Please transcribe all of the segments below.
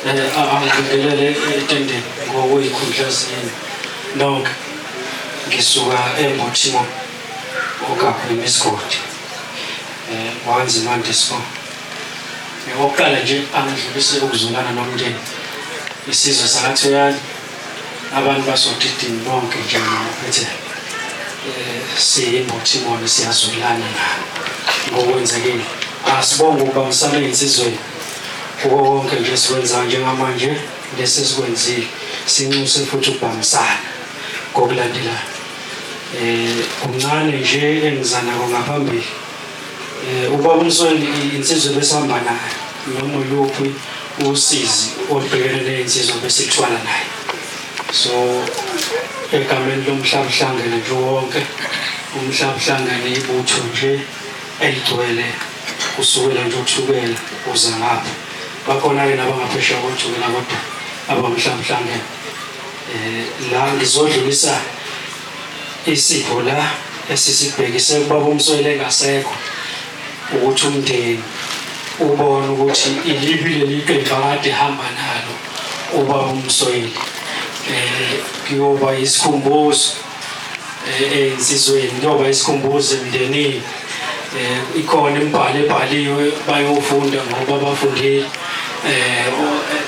Angibingelele etendeni ngokuyikhundla zenu nonke. Ngisuka eMbothimo oGagwini isigodi. Wanzima Disco. Okokuqala nje angidlulise ukuzwelana nomndeni. Isizwe sakaThoyane abantu basodidini bonke nje ngaphethe siyimbothimone siyazwelana nabo ngokwenzekile. Asibonge ukubambisana ey'nsizweni kuko konke nje esikwenzayo njengamanje lesi esikwenzile sinxuse futhi ukubambisana ngokulandelayo. Kuncane nje engiza nako ngaphambili. Ubaba uMsweli insizwa ebesihamba naye noma uluphi usizi olubhekene neyinsizwa besithwala naye. So egameni lomhlaba uhlangene nje wonke, umhlaba uhlangene ibutho nje eligcwele kusukela nje uThukela uza ngapha. Bakhona-ke nabangaphesheya koThukela kodwa abamhlaba uhlangene. La ngizodlulisa isipho la esisibhekise kubaba uMsweli engasekho ukuthi umndeni ubone ukuthi iliphi leli qembu akade ehamba nalo ubaba uMsweli. Kuyoba isikhumbuzo ey'nsizweni, kuyoba isikhumbuzo emndenini. Ikhona imibhalo ebhaliwe bayofunda ngoba bafundile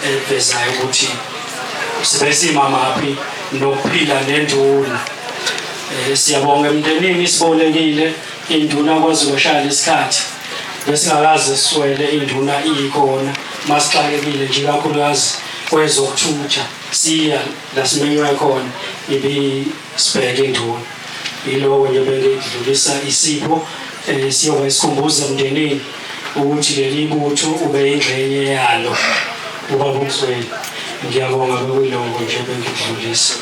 evezayo ukuthi sibesimamaphi nokuphila nenduna. Siyabonga emndenini sibolekile induna kwaze kwashaya lesikhathi besingakaze siswele induna ikhona masixakekile nje kakhulukazi kwezokuthutha siya la simenywe khona ibisibheke induna. Yiloko nje bengidlulisa isipho siyoba isikhumbuzo emndenini ukuthi leli butho ube yingxenye yalo ubaba uMsweli. Ngiyabonga bekuyiloko nje bengidlulisa.